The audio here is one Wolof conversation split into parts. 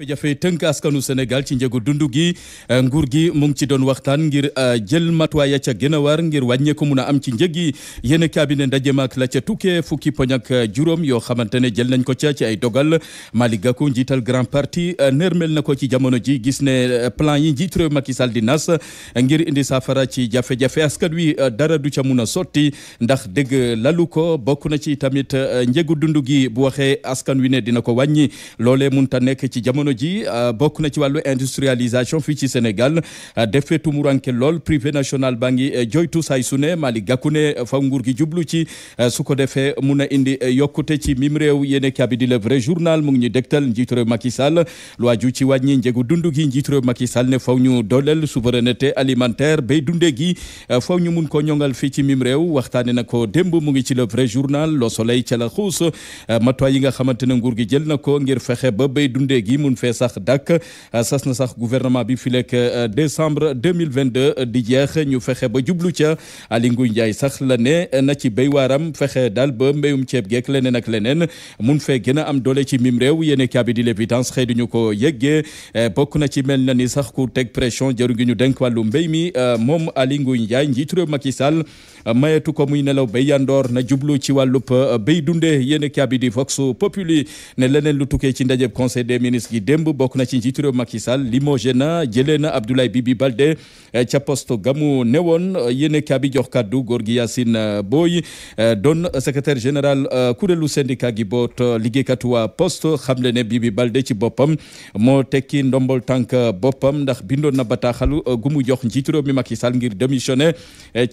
jafe tënk askanu Sénégal ci njëgu dundu gi nguur gi mu ngi ci doon waxtaan ngir jël matuwaay ya ca gën a war ngir wàññeeku mun a am ci njëg yi yéen cabinet ndaje maak la ca tukkee fukki poñ ak juróom yoo xamante ne jël nañ ko ca ci ay dogal Malick Gakou njiital grand parti nërmel na ko ci jamono ji gis ne plan yi njiit réew Macky Sall di nas ngir indi saafara ci jafe-jafe askan wi dara du ca mun a sotti ndax dëgg lalu ko bokk na ci tamit njëgu dundu gi bu waxee askan wi ne dina ko wàññi loolee munta nekk ci jamono ji bokk na ci wàllu industrialisation fii ci Sénégal defee tumuranke lool privé national baa ngi joytu saay su ne Malick Gakou ne faw nguur gi jublu ci su ko defee mun a indi yokkute ci mim réew yéene kabi di le vrai journal mu ngi ñu dégtal njiitu réew Macky Sall lu aju ci wàññi njëgu dundu gi njiitu réew Macky Sall ne faw ñu dooleel souveraineté alimentaire bay dunde gi faw ñu mun ko ñongal fii ci mim réew waxtaane na ko démb mu ngi ci le vrai journal Le Soleil ca la xuus matuwaay yi nga xamante ne nguur gi jël na ko ngir fexe ba bay dunde gi mun fee sax dak sas na sax gouvernement bi fi lekk décembre 2022 di jeex ñu fexe ba jublu ca Aly Ngouille Ndiaye sax la ne na ci béy waaram fexe daal ba mbéyum ceeb geek leneen ak leneen mun fee gën a am doole ci mim réew yéene kaabi di l'évidence xëy duñu ko yëggee bokk na ci mel na ni sax ku teg pression jëru ngi ñu denk wàllu mbéy mi moom Aly Ngouille Ndiaye njiitu réew Macky Sall mayetu ko muy nelaw béy yandoor na jublu ci wàllub béy dunde yéene kaabi di Vox Populi ne leneen lu tukkee ci ndajeb conseil des ministres gi démb bokk na ci njiitu réew Macky Sall limogé na jëlee na Abdoulaye Bibi Baldé ca poste gamu newoon yéene kaabi jox kaddu góor gi Yacine Boy doon secrétaire général kuréelu syndicat gi boot liggéeykatu waa poste xamle ne Bibi Baldé ci boppam moo tekki ndombol tànk boppam ndax bindoon na bataaxal gu mu jox njiitu réew mi Macky Sall ngir démissionné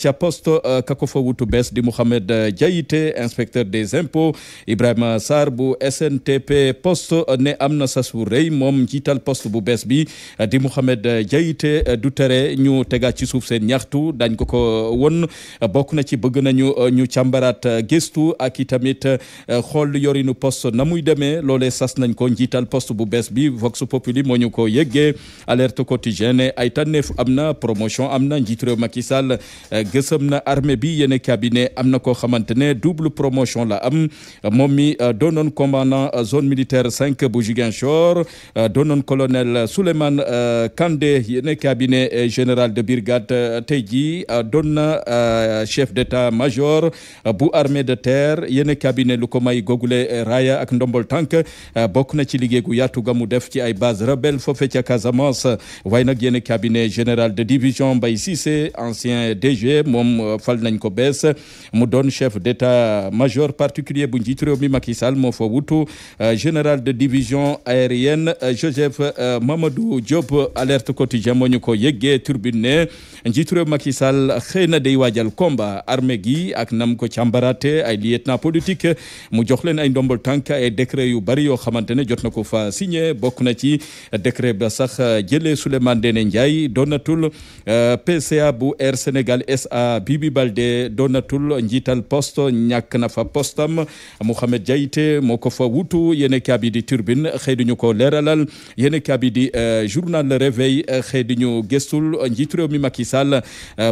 ca poste kako fa wutu bees di Mouhamed Diaité inspecteur des impôts Ibrahima Sarr bu SNTP poste ne am na sas wu rëy moom njiital poste bu bees bi di Mouhamed Diaité du tere ñu tegaat ci suuf seen ñaxtu dañ ko won bokk na ci bëgg nañu ñu càmbaraat gëstu ak i tamit xool yorinu poste na muy demee loolee sas nañ ko njiital poste bu bees bi Vox Populi moo ñu ko yëggee alerte quotidienne ay tànneef am na promotion am na njiitu réew Macky Sall gësëm na armée bi yéene cabinet am na koo xamante ne double promotion la am moom mi doonoon commandant zone militaire 5 bu Ziguinchor doonoon colonel Souleymane Kandé yéene cabinet général de brigade tey jii doon na chef d'état-major bu armée de terre yéene cabinet lu ko may gogule raaya ak ndombol tànk bokk na ci liggéey gu yaatu ga mu def ci ay base rebelle foofe ca Casamance waaye nag yéene cabinet général de division Mbaye Cissé ancien DG moom fal nañ ko bees mu doon chef d'état-major particulier bu njiitu réew mi Macky Sall moo fa wutu général de division aérienne Joseph Mamadou Diop alerte quotidien moo ñu ko yëggee turbine ne njiitu réew Macky Sall xëy na day waajal combat armée gi ak nam ko càmbarate ay lieutenant politique mu jox leen ay ndombol tànk ay décret yu bari yoo xamante ne jot na ko fa signé bokk na ci décret ba sax jëlee Souleymane Ndéné Ndiaye doonatul PCA bu Air Sénégal SA Bibi Baldé doonatul njiital poste ñàkk na fa postam Mouhamed Diaité moo ko fa wutu yéene kaabi di turbine xëy duñu ko leeralal yéene kaabi di journal Le Réveil xëy duñu gëstul njiitu réew mi Macky Sall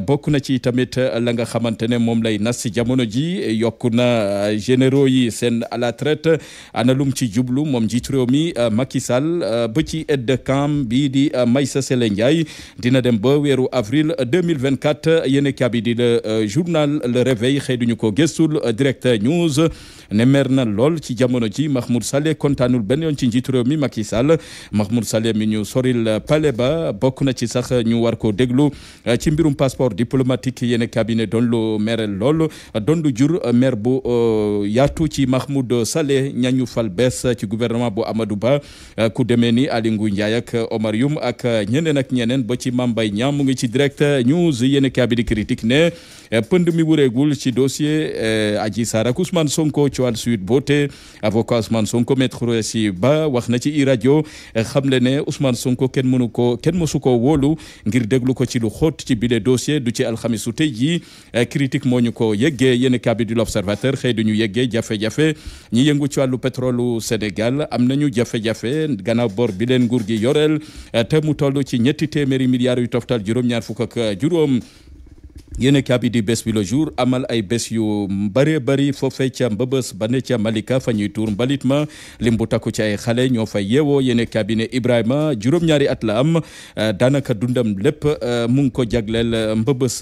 bokk na ci tamit la nga xamante ne moom lay nas ci jamono ji yokku na généraux yi seen à la traite ana lum ci jublu moom njiitu réew mi Macky Sall ba ci aide de camp bii di Maïssa Sélé Ndiaye dina dem ba weeru avril 2024 yéene kaabi di le journal Le Réveil xëy duñu ko gëstul direct news ne mer na lool ci jamono ji Mahmoud Saleh kontaanul benn yoon ci njiitu réew mi Macky Sall Mahmoud Saleh mi ñu soril pale ba bokk na ci sax ñu war ko déglu ci mbirum passeport diplomatique yéen cabinet doon lu merel lool doon lu jur mer bu yaatu ci Mahmoud Saleh ñañu fal bees ci gouvernement bu Amadou Ba ku demee ni Aly Ngouille Ndiaye ak Omar Youm ak ñeneen ba ci Mame Mbaye Niang mu ngi ci direct news yéen cabinet critique ne pënd mi wureegul ci dossier Adji Sarr ak Ousmane Sonko ci wàllu Sweet Beauté avocat Ousmane Sonko maître Khoureyssi Ba wax na ci rajo xam le ne Ousmane Sonko kenn mësu ko wóolu ngir déglu ko ci lu xóot ci bile dossier du ci alxamisu tey jii critique moo ñu ko yëggee yéen kabi du l'observateur xëy du ñu yëggee jafe-jafe ñi yëngu ci wàllu pétrole Sénégal am nañu jafe-jafe gannaaw bor bi leen nguur gi yoreel te mu toll ci 200 milliards yu toftal juróom-ñaar fukk ak juróom yéen kaabi di bés bi le jour amal ay bés yu bëree bëri foofee ca mbëbës ba ne ca Malika fa ñuy tuur mbalit ma lim bu takku ci ay xale ñoo fay yeewoo yéen kaabi ne Ibrahima juróom-ñaari at la am daanaka dundam lépp mu ngi ko jagleel mbëbës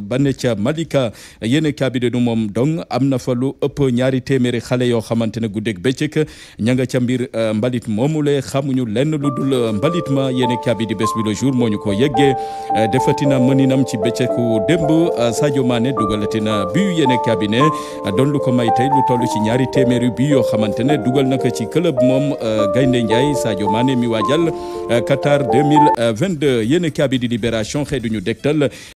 ba ne ca Malika yéen kaabi de du moom dong am na fa lu ëpp ñaari téeméeri xale yoo xamante ne guddeeg bëccëg ña nga ca mbir mbalit moomule xamuñu lenn lu dul mbalit ma yéen kaabi di bés bi le jour moo ñu ko yeggee defatina mëninam ci bëccëgu démb Sadio Mané dugalati na but yéene cabinet doon lu ko may tey lu toll ci ñaari téeméeri but yoo xamante ne dugal na ko ci club moom Gaynde Ndiaye Sadio Mané mi waajal Qatar 2022 yéene cabinet di Libération xëy duñu dégtal